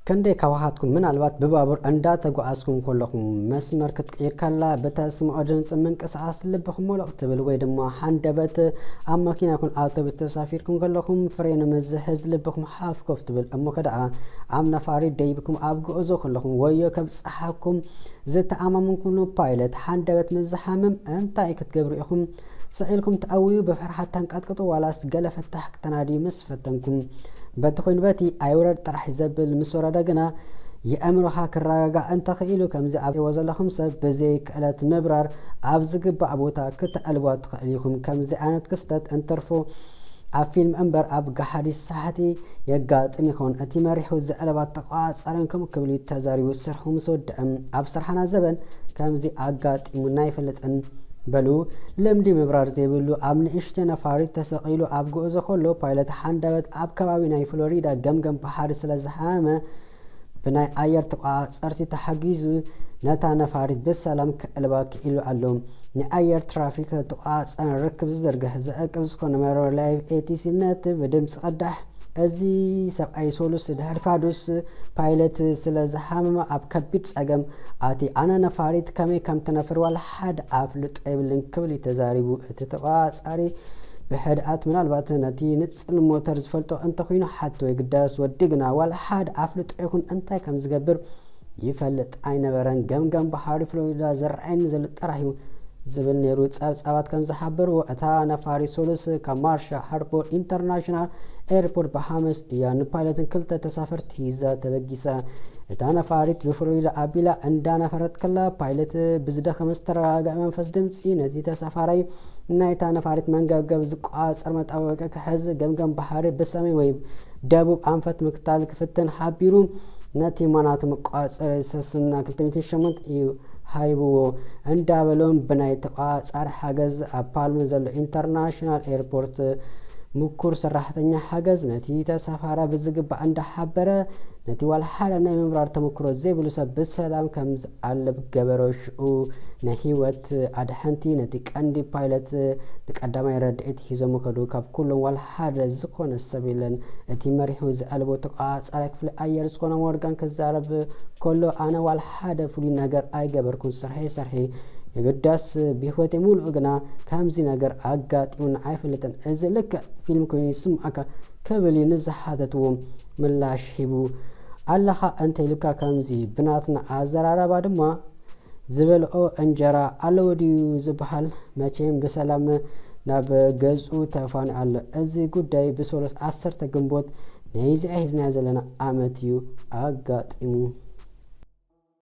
ክንደይ ካባኻትኩም ምናልባት ብባቡር እንዳተጓዓዝኩም ከለኹም መስመር ክትቅይር ከላ ብተስምዖ ድምፂ ምንቅስቓስ ልብኹም ሞሎቕ ትብል ወይ ድማ ሃንደበት ኣብ መኪና ይኹን ኣውቶቡስ ተሳፊርኩም ከለኹም ፍሬኑ ምዝህዝ ልብኹም ሓፍ ኮፍ ትብል እሞ ከደኣ ኣብ ነፋሪት ደይብኩም ኣብ ጉዕዞ ከለኹም ወዮ ከብፅሓኩም ዝተኣማመንኩምሉ ፓይለት ሃንደበት ምስ ዝሓምም እንታይ ክትገብሩ ኢኹም? ስቕ ኢልኩም ትኣውዩ ብፍርሓት ተንቀጥቅጡ ዋላስ ገለ ፍታሕ ክተናድዩ ምስ ፈተንኩም በቲ ኮይኑ በቲ ኣይውረድ ጥራሕ ዘብል ምስ ወረደ ግና የእምሮኻ ክረጋጋዕ እንተኽኢሉ ከምዚ ኣብዎ ዘለኹም ሰብ ብዘይ ክእለት ምብራር ኣብ ዝግባእ ቦታ ክተዕልቧ ትኽእል ኢኹም። ከምዚ ዓይነት ክስተት እንትርፎ ኣብ ፊልም እምበር ኣብ ገሓዲ ሳሕቲ የጋጥም ይኸውን። እቲ መሪሑ ዘዕለባ ተቋጻርን ከምኡ ክብል እዩ ተዛሪቡ። ስርሑ ምስ ወድአ ኣብ ስርሓና ዘበን ከምዚ ኣጋጢሙና ኣይፈልጥን። በሉ ልምዲ ምብራር ዘይብሉ ኣብ ንእሽተ ነፋሪት ተሰቒሉ ኣብ ጉዕዞ ከሎ ፓይለት ሓንደበት ኣብ ከባቢ ናይ ፍሎሪዳ ገምገም ባሕሪ ስለ ዝሓመመ ብናይ ኣየር ተቋጻጸርቲ ተሓጊዙ ነታ ነፋሪት ብሰላም ክዕልባ ክኢሉ ኣሎ። ንኣየር ትራፊክ ተቋጻጸርን ርክብ ዝዝርግሕ ዝዕቅብ ዝኾነ መርበብ ላይቭ ኤቲሲ ነቲ ብድምፂ ቀዳሕ እዚ ሰብኣይ ሶሉስ ድሕሪ ፋዱስ ፓይለት ስለ ዝሓመመ ኣብ ከቢድ ጸገም ኣቲ ኣነ ነፋሪት ከመይ ከም ትነፍር ዋላ ሓደ ኣፍልጦ የብልን ክብል እዩ ተዛሪቡ። እቲ ተቋጻሪ ብሕድኣት ምናልባት ነቲ ንጽል ሞተር ዝፈልጦ እንተኾይኑ ሓቶ የግዳስ ወዲ ግና ዋላ ሓደ ኣፍልጦ ይኹን እንታይ ከም ዝገብር ይፈልጥ ኣይነበረን። ገምገም ባሕሪ ፍሎሪዳ ዝረኣየኒ ዘሎ ጥራሕ እዩ ዝብል ነይሩ። ጸብጻባት ከም ዝሓበርዎ እታ ነፋሪት ሶሉስ ካብ ማርሻ ሃርቦር ኢንተርናሽናል ኤርፖርት ብሓሙስ እያ ንፓይለትን ክልተ ተሳፈርቲ ሒዛ ተበጊሳ። እታ ነፋሪት ብፍሎሪዳ ኣቢላ እንዳነፈረት ከላ ፓይለት ብዝደኸመ ዝተረጋግዐ መንፈስ ድምፂ ነቲ ተሳፋራይ ናይታ ነፋሪት መንገብገብ ዝቋጸር መጣበቂ ክሕዝ ገምገም ባሕሪ ብሰሜን ወይ ደቡብ ኣንፈት ምክታል ክፍትን ሓቢሩ ነቲ ማናቱ መቋጸሪ ሰስና ክልተ ሚእቲ ሸሞንተ እዩ ሃይብዎ እንዳበሎም ብናይ ተቋጻሪ ሓገዝ ኣብ ፓልም ዘሎ ኢንተርናሽናል ኤርፖርት ምኩር ሰራሕተኛ ሓገዝ ነቲ ተሳፋራ ብዝግባእ እንዳሓበረ ነቲ ዋላ ሓደ ናይ ምብራር ተመክሮ ዘይብሉ ሰብ ብሰላም ከም ዝዓልብ ገበሮ። ሽኡ ናይ ህይወት ኣድሐንቲ ነቲ ቀንዲ ፓይለት ንቀዳማይ ረድኤት ሒዞም ከዱ። ካብ ኩሎም ዋላ ሓደ ዝኾነ ሰብ የለን። እቲ መሪሑ ዝዓልቦ ተቋጻሪ ክፍሊ ኣየር ዝኾነ ሞርጋን ክዛረብ ከሎ ኣነ ዋላ ሓደ ፍሉይ ነገር ኣይገበርኩን። ስርሐይ ስርሐይ የግዳስ ብህይወተይ ሙሉእ ግና ከምዚ ነገር ኣጋጢሙኒ ኣይፈልጥን። እዚ ልክዕ ፊልም ኮይኑ ይስምዓካ ክብል እዩ ንዝሓተትዎ ምላሽ ሂቡ። ኣለኻ እንተ ኢልካ ከምዚ ብናትና ኣዘራረባ ድማ ዝበልኦ እንጀራ ኣለዎ ድዩ ዝበሃል መቸም ብሰላም ናብ ገዝኡ ተፋኒ ኣሎ። እዚ ጉዳይ ብሶሎስ ዓሰርተ ግንቦት ነይዚ ሒዝና ዘለና ዓመት እዩ ኣጋጢሙ።